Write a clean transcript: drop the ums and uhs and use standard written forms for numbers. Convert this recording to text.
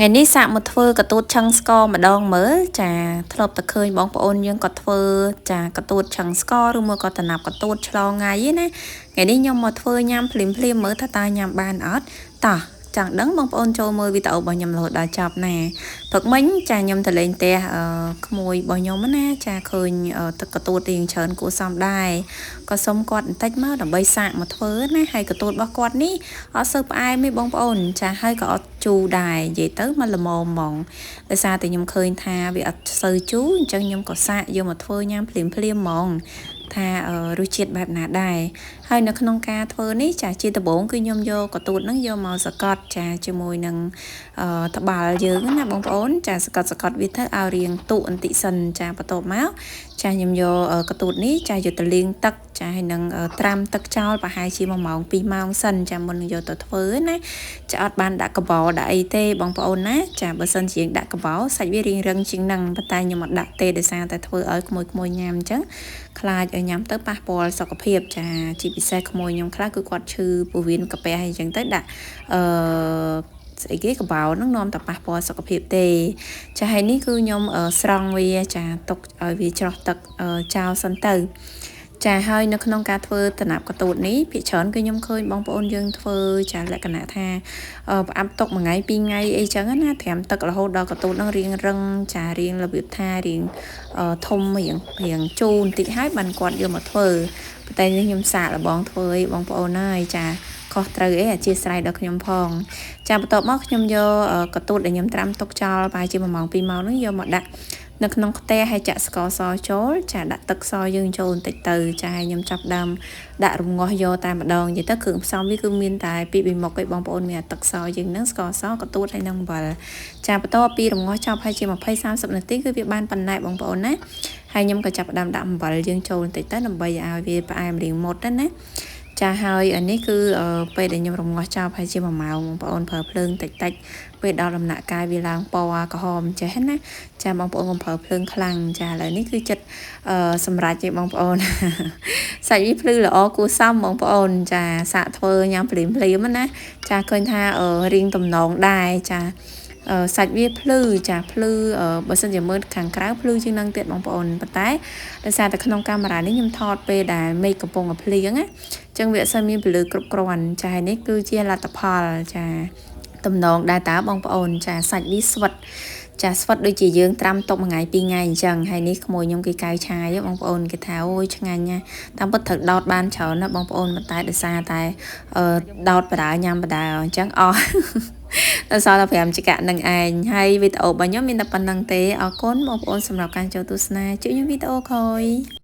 ថ្ងៃនេះសាកមកធ្វើកន្ទួតឆឹងស្ករម្ដងមើលចាធ្លាប់តែឃើញបងប្អូនយើងក៏ធ្វើចាកន្ទួតឆឹងស្ករឬមួយក៏តំណាប់កន្ទួតឆ្លងថ្ងៃណាថ្ងៃនេះខ្ញុំមកធ្វើញ៉ាំភ្លាមភ្លាមមើលថាតើញ៉ាំបានអត់តោះចង់ដឹងបងប្អូនចូលមើលវីដេអូរបស់ខ្ញុំរហូតដល់ចប់ណាព្រឹកមិញចាខ្ញុំទៅលេងផ្ទះក្មួយរបស់ខ្ញុំណាចាឃើញទឹកកន្ទួតរៀងច្រើនគួរសមដែរក៏សុំគាត់បន្តិចមកដើម្បីសាកមកធ្វើណាហើយកន្ទួតរបស់គាត់នេះអត់សូវផ្អែមទេបងប្អូនចាហើយក៏អត់ជូរដែរនិយាយទៅមកល្មមហ្មងដោយសារតែខ្ញុំឃើញថាវាអត់សូវជូរអញ្ចឹងខ្ញុំក៏សាកយកមកធ្វើញ៉ាំភ្លាមភ្លាមហ្មងថារសជាតិបែបណាដែរហើយនៅក្នុងការធ្វើនេះចាជាដំបូងគឺខ្ញុំយកកន្ទួតហ្នឹងយកមកសកត់ចាជាមួយនឹងត្បាល់យើងណាបងប្អូនចាសកត់សកត់វាទៅឲ្យរៀងទុបន្តិចសិនចាបន្ទាប់មកចាខ្ញុំយកកន្ទួតនេះចាយកទៅលាងទឹកចាហើយនឹងត្រាំទឹកចោលប្រហែលជា1ម៉ោង2ម៉ោងសិនចាមុននឹងយកទៅធ្វើណាចាអត់បានដាក់កបោដាក់អីទេបងប្អូនណាចាបើសិនជាដាក់កបោសាច់វារៀងរឹងជាងនឹងប៉ុន្តែខ្ញុំអត់ដាក់ទេដោយសារតែធ្វើឲ្យក្មួយៗញ៉ាំអញ្ចឹងខ្លាចឲ្យញ៉ាំទៅប៉ះពាល់សុខភាពចាជាពិសេសក្មួយខ្ញុំខ្លះគឺគាត់ឈឺពោះវៀនកាពះអីចឹងទៅដាក់អឺស្អីគេកបោហ្នឹងនាំតែប៉ះពាល់សុខភាពទេចាហើយនេះគឺខ្ញុំស្រង់វាចាទុកឲ្យវាច្រោះទឹកចោលសិនទៅចាហើយនៅក្នុងការធ្វើតំណាប់កន្ទួតនេះភាគច្រើនគឺខ្ញុំឃើញបងប្អូនយើងធ្វើចាលក្ខណៈថាផ្អាប់ទុកមួយថ្ងៃពីរថ្ងៃអីចឹងណាត្រាំទឹករហូតដល់កន្ទួតហ្នឹងរៀងរឹងចារៀងរបៀបថារៀងធំរៀងរៀងជូរបន្តិចហើយបានគាត់យកមកធ្វើប៉ុន្តែនេះខ្ញុំសាកល្បងធ្វើអីបងប្អូនហើយចាខុសត្រូវអីអធិស្ឋានដល់ខ្ញុំផងចាបន្ទាប់មកខ្ញុំយកកន្ទួតដែលខ្ញុំត្រាំទុកចោលប្រហែលជា1ម៉ោង2ម៉ោងហ្នឹងយកមកដាក់នៅក្នុងខ្ទះហើយចាក់ស្ករសចូលចាដាក់ទឹកសយើងចូលបន្តិចទៅចាខ្ញុំចាប់ដើមដាក់រងាស់យកតែម្ដងនិយាយទៅគ្រឿងផ្សំវាគឺមានតែពីរមុខឯងបងប្អូនមានទឹកសយើងនឹងស្ករសកន្ទួតហើយនឹងអំបិលចាបន្ទាប់ពីរងាស់ចប់ហើយជា20 30នាទីគឺវាបានប៉ុណ្ណេះបងប្អូនណាហើយខ្ញុំក៏ចាប់ផ្ដើមដាក់អំបិលយើងចូលបន្តិចទៅដើម្បីឲ្យវាផ្អែមរៀងមុតណាចាហើយអានេះគឺពេលដែលខ្ញុំរងាស់ចោលប្រហែលជា1ម៉ោងបងប្អូនប្រើភ្លើងតិចតិចពេលដល់ដំណាក់កាយវាឡើងពណ៌ក្រហមចេះណាចាបងប្អូនកុំប្រើភ្លើងខ្លាំងចាឥឡូវនេះគឺចិត្តសម្រាប់ឯបងប្អូនសាច់វាភ្លឺល្អគួរសមបងប្អូនចាសាកធ្វើញ៉ាំភ្លាមភ្លាមណាចាឃើញថារៀងតំណងដែរចាសាច់វាភ្លឺចាភ្លឺបើសិនជាមើលខាងក្រៅភ្លឺជាងនឹងទៀតបងប្អូនប៉ុន្តែដោយសារតែក្នុងកាមេរ៉ានេះខ្ញុំថតពេលដែលមេឃកំពុងតែភ្លៀងណាចឹងវាអត់សូវមានពន្លឺគ្រប់គ្រាន់ចានេះគឺជាលទ្ធផលចាតំណងដែរតើបងប្អូនចាសាច់វាស្វិតចាស្វិតដូចជាយើងត្រាំទុកមួយថ្ងៃពីរថ្ងៃអញ្ចឹងហើយនេះក្មួយខ្ញុំគេកៅឆាយបងប្អូនគេថាអូយឆ្ងាញ់ណាតាមពិតត្រូវដោតបានច្រើនណាបងប្អូនប៉ុន្តែដោយសារតែដោតបដាញ៉ាំបដាអញ្ចឹងអស់ដល់សល់តែ5ចកនឹងឯងហើយវីដេអូរបស់ខ្ញុំមានតែប៉ុណ្្នឹងទេអរគុណបងប្អូនសម្រាប់ការចូលទស្សនាជួបខ្ញុំវីដេអូក្រោយ។